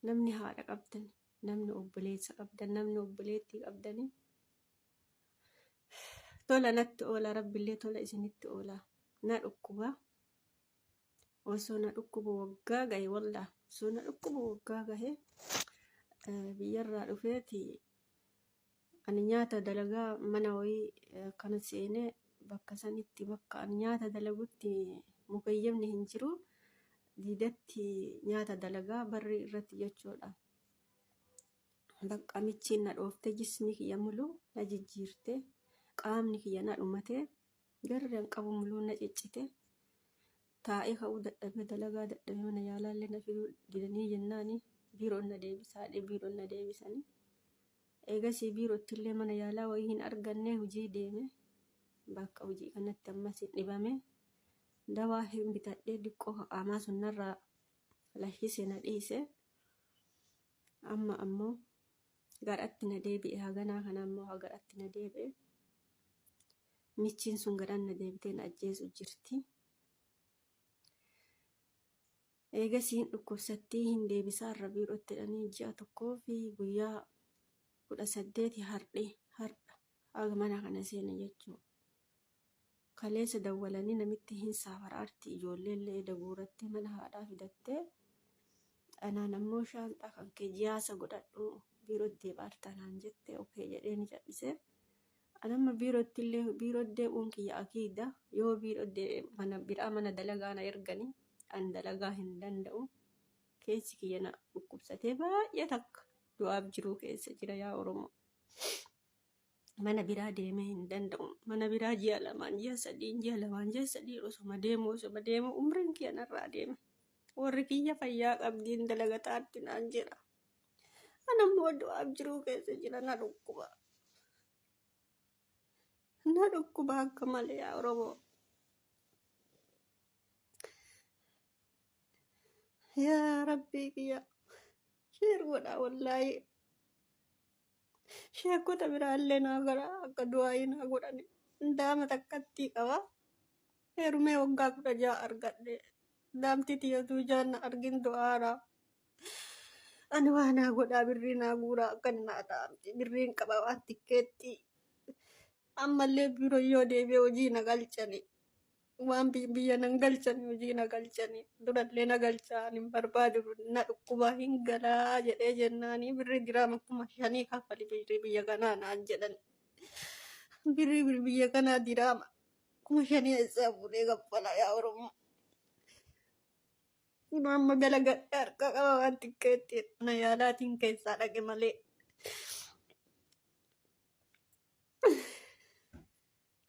Namni haadha qabdan, namni obboleessa qabdan, namni obboleettii qabdanii tola natti oola, rabbillee tola isinitti oola. Na dhukkuba. Osoo na dhukkubu waggaa gahe wallah osoo na dhukkubu waggaa gahe biyyarraa dhufeeti ani nyaata dalagaa mana wayii kana seenee bakka sanitti bakka ani nyaata dalagutti mukayyamni hin jiru diidatti nyaata dalagaa barri irratti jechuudha. Bakka michiin na dhoofte jismi kiyya mulu na jijjiirte qaamni kiyya na dhumate garri an qabu muluu na ciccite taa'ee ka'uu dadhabee dalagaa dadhabee mana yaalaallee na fiduu didanii jennaani biiroon na deebisaadhe biiroon na deebisanii. Eegasii biirottillee mana yaalaa wayii hin arganne hojii deeme bakka hojii kanatti ammas hin dhibame dawaa hin bitadhee diqqoo ka qaamaa sun narraa lahise na dhiise amma ammoo garatti na deebi'e haganaa kana ammoo hagaratti na deebi'e michiin sun gadhaan na deebitee na ajjeesu jirti. Eegasii hin dhukkubsattii hin deebisaa irra biirootti jedhanii ji'a tokkoo fi guyyaa 18 hardhi hardha haga mana kana seene jechuudha. Kaleessa dawwalanii namitti hin saafaraarti ijoolleellee eda guurattee mana haadhaa fidattee anaan ammoo shaanxaa kan kee jiyaasa godhadhu biirootti deebaarta naan jette okee jedhee ni callisee. An amma biirootti illee biirootti deebi'uun kiyya akiida yoo biirootti deebi'e mana biraa mana dalagaa na erganii an dalagaa hin danda'u keessi kiyya na dhukkubsatee baay'ee takka du'aaf jiruu keessa jira yaa Oromoo. Mana biraa deemee hin danda'u. Mana biraa ji'a lamaan ji'a sadiin ji'a lamaan ji'a sadiin osoma deemu osoma deemu umriin kiyya narraa deeme. Warri kiyya fayyaa qabdiin dalagataatti naan jedha. Ana immoo du'aaf jiruu keessa jira na dhukkuba. Na dhukkuba akka malee yaa Oromoo. Yaa Rabbii kiyya. Sheer godhaa wallaahi. Sheekota biraallee naa gara akka du'aayii naa godhani. Daama takkattii qaba. Heerumee waggaa 16 argadhe. Daamtii tiyya utuu ijaan na argin du'aara. Ani waa naa godhaa birrii naa guuraa akkan naa ta'amti. Birriin qaba waan tikkeetti. Ammallee biiroo yoo deebi'e hojii na galchani. Waan biyya nan galchani hojii na galchani. Durallee na galchaa ani hin barbaadu na dhukkubaa hin galaa jedhee jennaani birrii diraama 5,000 kaffali birrii biyya kanaa naan jedhan. Birrii biyya kanaa diraama 5,000 eessaa fuudhee kaffala yaa Oromoo. Kun amma galagadhe harka qaba waan xiqqeetti mana yaalaatiin keessaa dhaqe malee.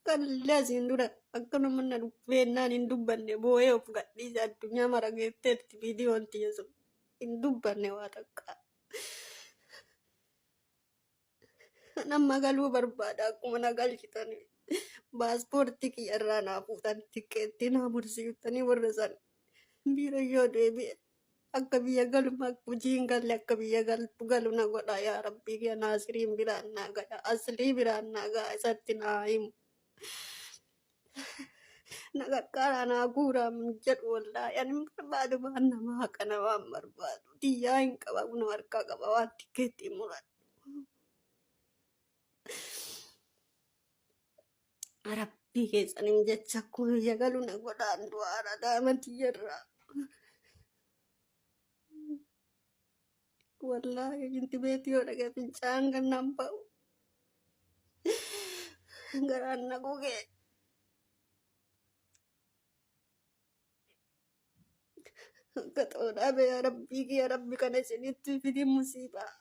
Kanallee asiin dura akkanuma na dhufeennaan hin dubbanne boo'ee of gadhiise addunyaa mara geetteetti viidiyoon tiyya sun hin dubbanne waa takka. Nama galuu barbaada akkuma na galchitanii paaspoortii kiyya irraa naa fuutan tikkeettii naa mursiiftanii warra san biira yoo deebi'e akka biyya galu hojii hin galle akka biyya galtu galu na godha yaa rabbii kiyya naasiriin biraan naa gaya aslii biraan naa gaya isatti naa himu na qaqqaaraa naa guuraa hin jedhu wallaahi ani hin barbaadu waan namaa haqa namaa hin barbaadu tiyyaa hin qaba kunoo harkaa qaba waan tikkeettii muran Rabbii keessaniin jecha akkuma biyya galu na godhaan du'aadha daa'ima tiyyarraa. Wallaahi jinti beetii yoo dhaqee fincaan gannaan ba'u. Garaan na gogee. Akka ta'u dhaabe yaa rabbii kiyya rabbi kana isinitti fidi musiibaa.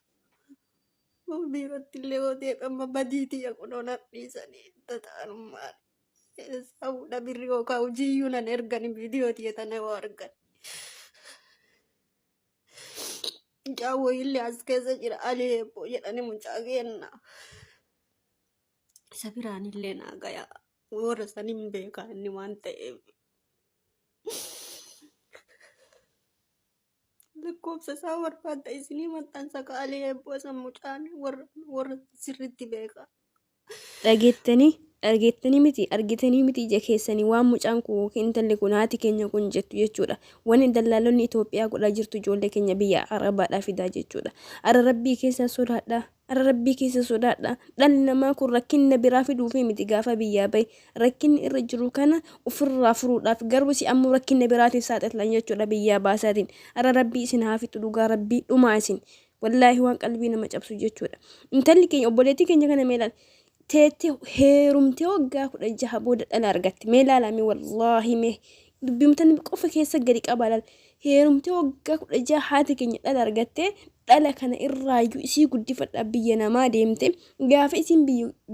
Biirootti illee yoo deebi'e amma badii tiyya kunoo na dhiisanii tata'anummaan. Eessaa fuudha birri yookaan hojiiyyuu nan ergani viidiyoo tiyya tana yoo argan. Mucaan wayiillee as keessa jira Ali Eebboo jedhani mucaa keenna. Isa biraanillee naa gaya. Warra san hin beekaa inni waan ta'eef. Lakkoofsa isaa barbaadda isinii maxxansa qaalii eebboo san mucaan warra warra sirriitti beeka. Dhageettanii? Dhageettanii miti, argitanii miti ija keessanii waan mucaan kun yookiin intalli kun haati keenya kun jettu jechuudha. Wanni dallaalonni Itoophiyaa godhaa jirtu ijoollee keenya biyya Arabaadhaa fidaa jechuudha. Ara rabbii keessa sodaadha. Ara rabbii keessa sodaadha. Dhalli namaa kun rakkinna biraa fiduufi miti gaafa biyyaa bahe. Rakkinni irra jiru kana ofirraa furuudhaaf garuu si ammoo rakkinna biraatiif saaxilan jechuudha biyyaa baasaatiin. Ara rabbii isin haa fixu dhugaa rabbii dhumaa isin. Wallaahi waan qalbii nama cabsu jechuudha. Intalli keenya obboleettii keenya kana mee ilaali. Teettee heerumtee waggaa 16 booda dhala argatte. Mee ilaalaa mee wallaahi mee dubbimtan qofa keessa gadi qabaa laal. Heerumtee waggaa 16 haati keenya dhala argattee dhala kana irraayyuu isii guddifadhaa biyya namaa deemte gaafa isiin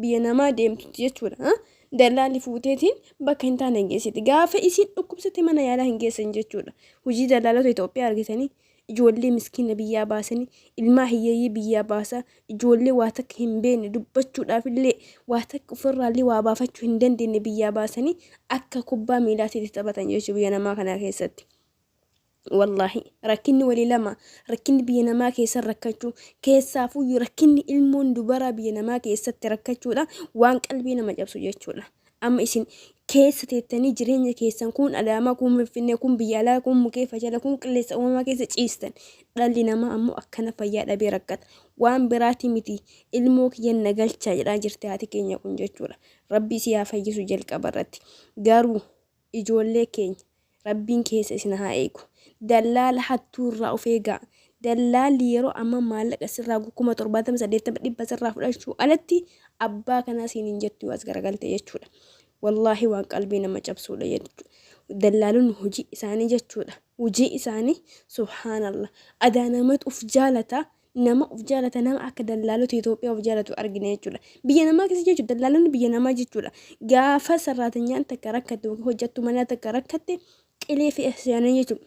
biyya namaa deemtu jechuudha. Dallaalli fuuteetiin bakka hin taane geessiti. Gaafa isiin dhukkubsatte mana yaalaa hin geessan jechuudha. Hojii dallaalota Itoophiyaa argitanii Ijoollee miskiina biyyaa baasanii, ilmaa hiyyeeyyii biyyaa baasaa, ijoollee waa takka hin beekne dubbachuudhaaf illee waa takka ofirraa illee waa baafachuu hin dandeenye biyyaa baasanii akka kubbaa miilaatiitti taphatan jechuudha biyya namaa kana keessatti. Wallaahi rakkinni walii lama rakkinni biyya namaa keessa rakkachuu keessaafuyyuu rakkinni ilmoon dubaraa biyya namaa keessatti rakkachuudha waan qalbii nama cabsu jechuudha. Amma isin keessa teettanii jireenya keessan kuun Adaamaa, kuun Finfinnee, kuun biyya alaa, kuun mukeeffa jala, kuun qilleensa uumamaa keessa ciistan. Dhalli namaa ammoo akkana fayyaa dhabee rakkata. Waan biraati miti ilmoo kiyyan na galchaa jedhaa jirti haati keenya kun jechuudha. Rabbi isii haa fayyisu jalqaba irratti. Garuu ijoollee keenya Rabbiin keessa isin haa eegu. Dallaala hattuu irraa of eegaa. Dallaalli yeroo ammaa maallaqa sirraa 70,000, 80,000, 100 sirraa fudhachuu alatti abbaa kanaa siin hin jettu yoo as garagalte jechuudha. Wallaahi waan qalbii nama cabsuudha jechuudha. Dallaalonni hojii isaanii jechuudha. Hojii isaanii subhaanallah. Adaa namatu uf jaalata nama of jaalata nama akka dallaalota Itoophiyaa of jaalatu argina jechuudha. Biyya namaa keessa jechuudha dallaalonni biyya namaa jechuudha. Gaafa sarraatanyaan takka rakkatte yookiin hojjettu manaa takka rakkatte qilee fe'a seenan jechuudha.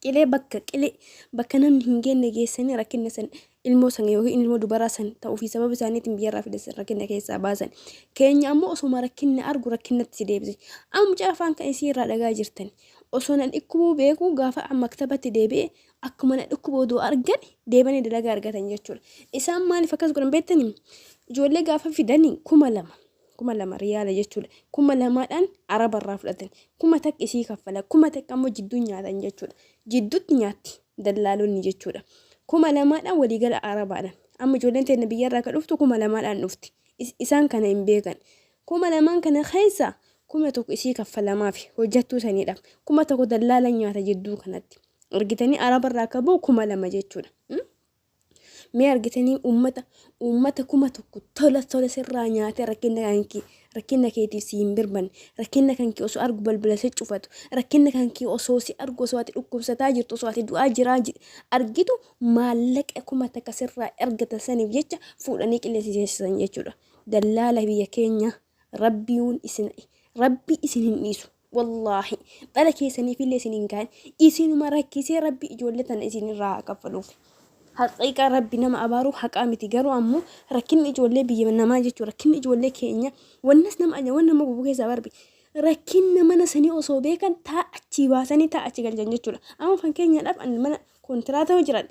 Qilee bakka qilee bakka namni hin geenne geessanii rakkina san ilmoo san yookiin ilmoo dubaraa san ta'uu fi sababa isaaniitiin biyyarraa fidan rakkina keessaa baasan. Keenya ammoo osuma rakkinna argu rakkinnatti si deebise. Amma mucaa afaan kan isii irraa dhagaa jirtan. Osoo na dhikkubuu beeku gaafa maktabatti deebi'e akkuma na dhukkuba odoo argan deebanii dalagaa argatan jechuudha. Isaan maaliif akkas godhan beektanii? Ijoollee gaafa fidanii 2000 2000 riyaala jechuudha. 2000dhaan araba irraa fudhatan. 1000 isii kaffala. 1000 ammoo jidduun nyaatan jechuudha. Jidduutti nyaatti dallaalonni jechuudha. 2000dhaan waliigala arabaadhaan. Amma ijoolleen teenya biyyarraa kan dhuftu 2000dhaan dhufti. Isaan kana hin beekan. 2000n kana keessa 1000 isii kaffalamaafi hojjattuu saniidhaaf. 1000 dallaala nyaata jidduu kanatti. Argitanii araba irraa akka bu'u 2000 jechuudha. Mee argitanii uummata 1000 tola tola sirraa nyaatee rakkina kan kee rakkina keetiif si hin birbanne rakkina kan kee osoo argu balbala si cufatu rakkina kan kee osoo si argu osoo ati dhukkubsataa jirtu osoo ati du'aa jiraa argitu maallaqa 1000 sirraa argatan saniif jecha fuudhanii qilleensa seensisan jechuudha. Dallaala biyya keenya rabbiin isin rabbi isin hin dhiisu. Wallaahi dhala keessaniifillee isin hin gahan isinuma rakkisee rabbi ijoollee tana isin irraa haa kaffaluuf. Haqiiqaa rabbi nama abaaruu haqaa miti garuu ammoo rakkinni ijoollee biyya namaa jechuun rakkinni ijoollee keenya wannas nama aja wanna nama gubu keessaa barbi rakkinna mana sanii osoo beekan taa achii baasanii taa achi galchan jechuudha. Amma fakkeenyaadhaaf ani mana kontiraata yoo jiran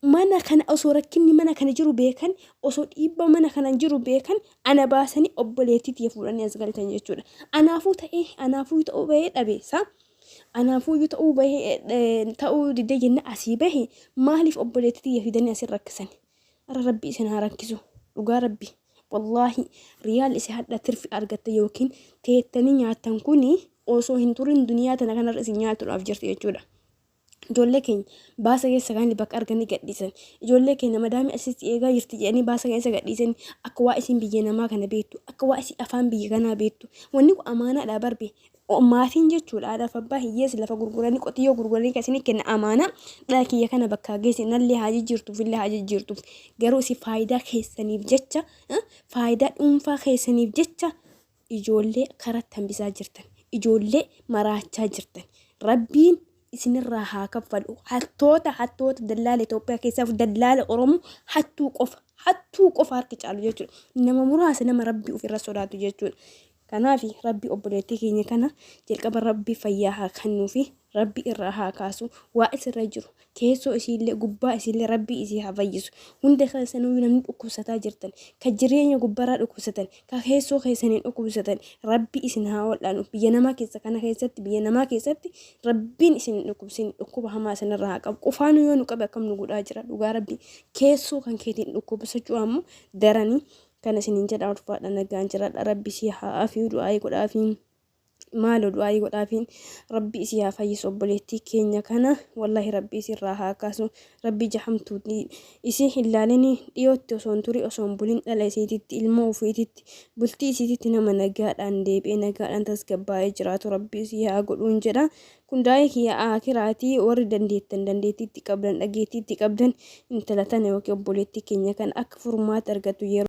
mana kana osoo rakkinni mana kana jiru beekan osoo dhiibbaa mana kana jiru beekan ana baasanii obboleettii tiyya fuudhanii as galchan jechuudha. Anaafuu ta'ee anaafuu ta'uu bahee dhabe sa anaafuu iyyuu ta'uu bahee ta'uu didee jenna asii bahe maaliif obboleettii tiyya fidanii asin rakkisan? Ara rabbi isin haa rakkisu dhugaa rabbi wallaahi riyaal isin hadha tirfi argatte yookiin teettanii nyaattan kuni osoo hin turin duniyaa tana kanarra isin nyaatuudhaaf jirti jechuudha. Ijoollee keenya baasa keessa kaanii bakka arganii gadhiisan. Ijoollee keenya madaamii asitti eegaa jirti jedhanii baasa keessa gadhiisan akka waa isin biyya namaa kana beektu akka waa isin afaan biyya kanaa beektu. Wanni kun amaanaadha barbe. Maatiin jechuudha haadhaaf abbaa hiyyeessi lafa gurguranii qotiyyoo gurguranii kan isinii kenna amaanaa dhala kiyya kana bakka geessi nallee haa jijjiirtuuf illee haa jijjiirtuuf garuu isin faayidaa keessaniif jecha faayidaa dhuunfaa keessaniif jecha Ijoollee karatti hambisaa jirtan. Ijoollee maraachaa jirtan. Rabbiin isinirraa haa kaffalu. Hattoota hattoota dallaala Itoophiyaa keessaa dallaala Oromoo hattuu qofa. Hattuu qofa harki caalu jechuudha. Nama muraasa nama Rabbii ofirra sodaatu jechuudha. Kanaaf Rabbi obboleettii keenya kana jalqaba Rabbi fayyaa haa kennuufi, Rabbi irraa haa kaasu waa isirra jiru, keessoo isiillee gubbaa isiillee Rabbi isii haa fayyisu. Hunda keessanuu namni dhukkubsataa jirtan, ka jireenya gubbarraa dhukkubsatan, ka keessoo keessaniin dhukkubsatan, Rabbi isin haa wal'aanu. Biyya namaa keessa kana keessatti, biyya namaa keessatti Rabbiin isin hin dhukkubsin, dhukkuba hamaa isinirraa haa qabu. Qufaanuu yoo nu qabe akkam nu godhaa jira, dhugaa Rabbi. Keessoo kan keetiin dhukkubsachuu ammoo daranii kana isiniin jedha. Ulfaadha, nagaan jiraadha. Rabbi isii haa afiyu, du'aayii godhaafi. Maaloo du'aayii godhaafiin, Rabbi isii haa fayyisu obboleettii keenya kana. Wallahi Rabbi isirraa haa kaasu. Rabbi ija hamtuuti isii hin laalini. Dhiyootti osoo hin turi, osoo hin bulin, dhala isiititti, ilmoo ofiititti, bultii isiititti nama nagaadhaan deebi'ee nagaadhaan tasgabbaa'ee jiraatu Rabbi isii haa godhuun jedha. Kun daa'ii kiyya akiraatii. Warri dandeettan, dandeettiitti qabdan, dhageettiitti qabdan, intala tana yookiin obboleettii keenya kana akka furmaata argattu yeroo